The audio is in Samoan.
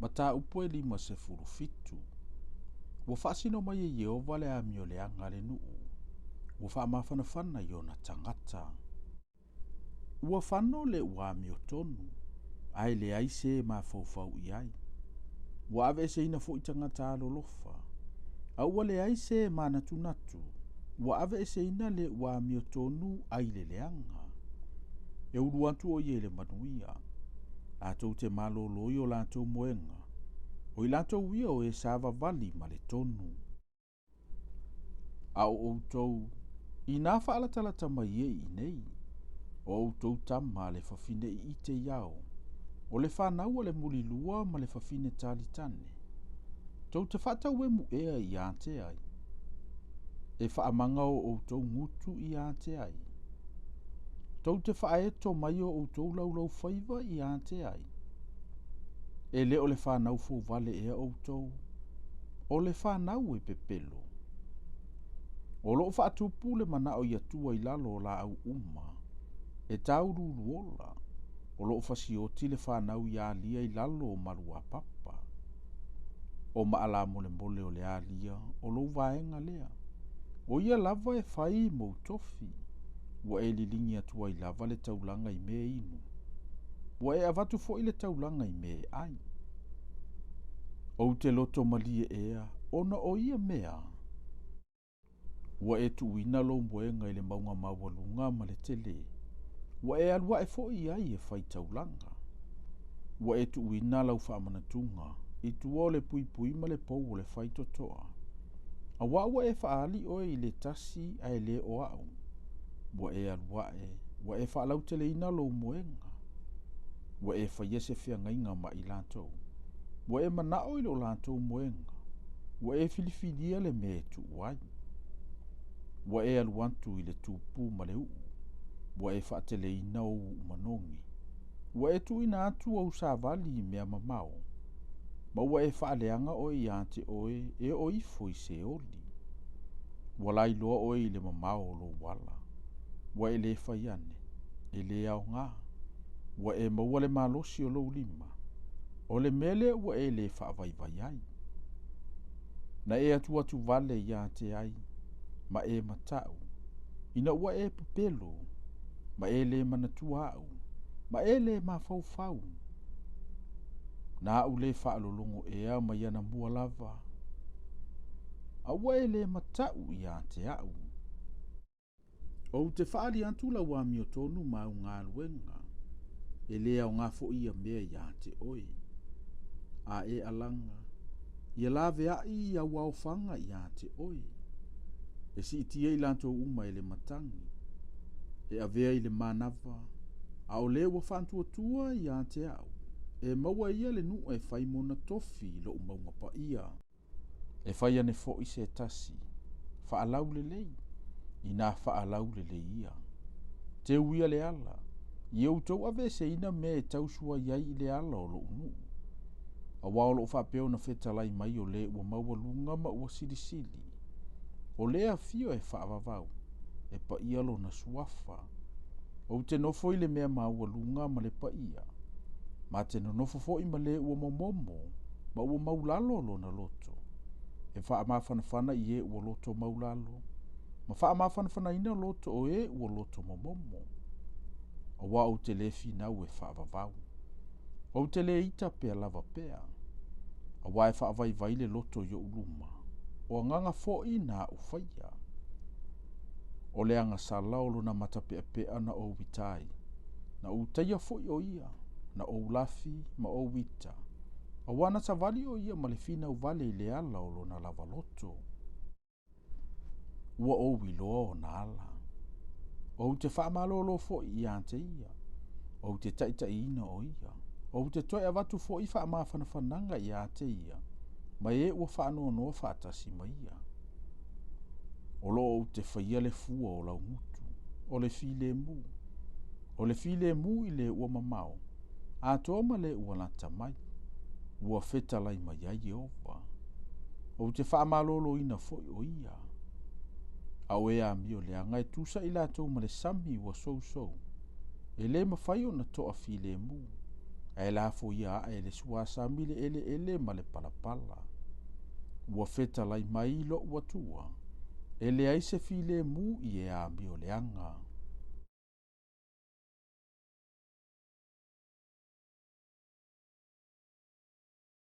Mataupu e 57. Ua faasino mai e Ieova le amioleaga a le nuu, ua faamafanafana i ona tagata. Ua fano le ua amiotonu, ae leai se e mafaufau i ai. Ua aveeseina foi tagata alolofa, a ua leai se e manatunatu, ua aveeseina le ua amiotonu ai le leaga. E ulu atu o ia i le manuia, latou te malolo i o latou moega, o i latou ia o e savavali ma le tonu. A o outou, inā faalatalata mai e i inei, o outou tama a le fafine iite i ao, o le fanau a le mulilua ma le fafine talitane. Tou te faatauemu ea ia te ai? E faamaga o outou gutu ia te ai? Tou te faaeto mai o outou laulaufaiva ia te ai? E le o le fanau fouvale ea outou, o le fanau e pepelo. O loo faatupu le manao i Atua i lalo o laau uma, e tauluuluola, o loo fasioti le fanau i alia i lalo o maluapapa. O maalamolemole o le alia o lou vaega lea. O ia lava e fai mou tofi, ua e liligi atu ai lava le taulaga i mea inu. Ua e avatu foi le taulaga i mea e ai. Ou te loto malie ea, ona o ia mea. Ua e tuuina lou moega i le mauga maualuga ma le tele. Ua e alu ae foi i ai e fai taulaga. Ua e tuuina lau faamanatuga i tua o le puipui ma le pou o le faitotoa. Auā ua e faaali oe i le tasi ae le o au. Ua e alu ae, ua e faalauteleina lou moega. Ua e faia se feagaiga ma i latou. Ua e manao i lo latou moega. Ua e filifilia le mea e tuu ai. Ua e alu atu i le tupu ma le uu. Ua e faateleina ou uu manogi. Ua e tuuina atu ou savali i mea mamao, ma ua e faaleaga oe ia te oe e oo ifo i Seoli. Ua lailoa oe i le mamao o lou ala. Ua e le fai ane, e le aoga. Ua e maua le malosi o lou lima. O le mea lea ua e le faavaivai ai. Na e atuatu vale ia te ai, ma e matau, ina ua e pepelo, ma e le manatua au, ma e le mafaufau. Na au le faalologo ea mai anamua lava, a ua e le matau ia te au. Ou te faaali atu lau amiotonu ma au galuega, e le aoga foi ia mea ia te oe. A e alaga, ia laveai au aofaga ia te oe. E siitia i latou uma e le matagi, e avea i le manava, a o le ua faatuatua ia te au, e maua e ia le nuu e fai mona tofi i lou mauga paia. E fai ane foi se tasi, faalaulelei, inā faalaulelei ia. Teu ia le ala, ia outou aveeseina mea e tausuai ai i le ala o lou nuu. Auā o loo faapea ona fetalai mai o le ua maualuga ma ua silisili. O le afio e faavavau, e paia lona suafa. Ou te nofo i le mea maualuga ma le paia, ma te nonofo foi ma le ua momomo, ma ua maulalo lona loto. E faamafanafana i e ua loto maulalo, ma faamafanafanaina loto o e ua loto momomo. Auā ou te le finau e faavavau. Ou te le ita pea lava pea. Auā e faavaivai le loto i ou luma. O agaga foi na au faia. O le agasala o lona matapeapea na ou ita ai. Na ou taia foi o ia, na ou lafi ma ou ita. Auā na savali o ia ma le finau vale i le ala o lona lava loto. Ua ou iloa ona ala. Ou te faamalolo foi ia te ia. Ou te taitaiina o ia. Ou te toe avatu foi faamafanafanaga ia te ia, ma e ua faanoanoa faatasi ma ia. O loo ou te faia le fua o laugutu, o le filemu, o le filemu i le ua mamao, atoa ma le ua lata mai. Ua fetalai mai ai Ieova. Ou te faamaloloina foi o ia. A o e amio leaga e tusa i latou ma le sami ua sousou. E le mafai ona toafilemu. ae lafoia ae e le suasami le eleele ma le palapala. Ua fetalai mai lo'u Atua, e leai se filemu i e amioleaga.